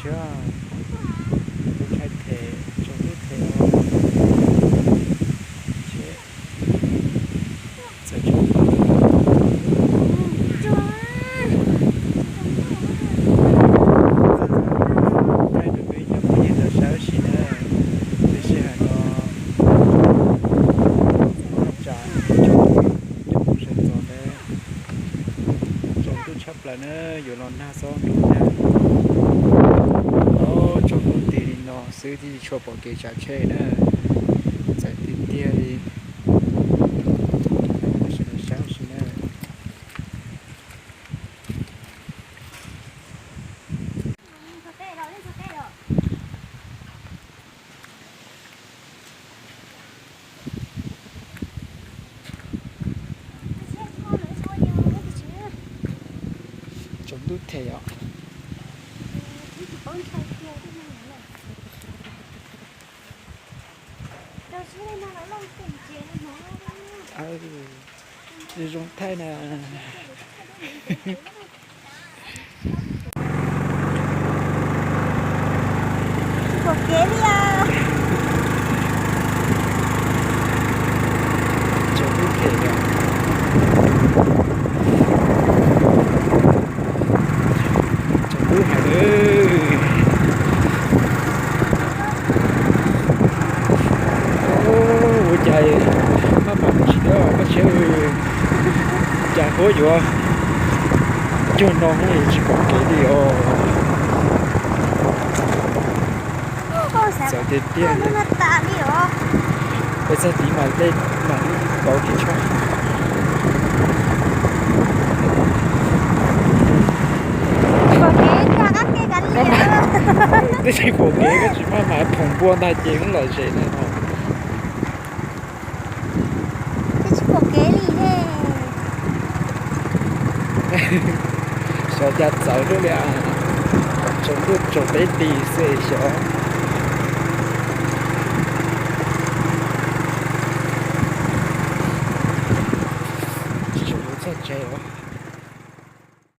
Thiab, ntshai them, tsaus ntuj them os. Txawm tsaus ntuj, thaij rau peb cov phooj ywg tau saib ua si na. Lub sij hawm no thaj tsam cov sawv ntxov ntawd, tsaus ntuj tshaj plaws na, yuav los nag xob nroo nag. Tsaus ntuj tiag li no xwb thiaj tsis tshua pom kev tsav tsheb na. Txawm tiag tiag li, tab sis los saib ua si na. Tsaus ntuj them os. Zoo thaij na. Tsis pom kev li os. Tsaus ntuj them os. Tsaus ntuj heev li. Ua cas maj mam tsis dab koj tsheb, cas huab yuav cuag no tsis pom kev li os. Txawm tiag tiag li. Peb txog tid mam li pauv kev tshaj. Twb tsis pom kev, koj tsis maj mam phoom npua ntag ces wb lom zem na no. Tsis pom kev li ne. Xyov cas txawv luaj li, tsaus ntuj tsaus peb tis xwb xyov.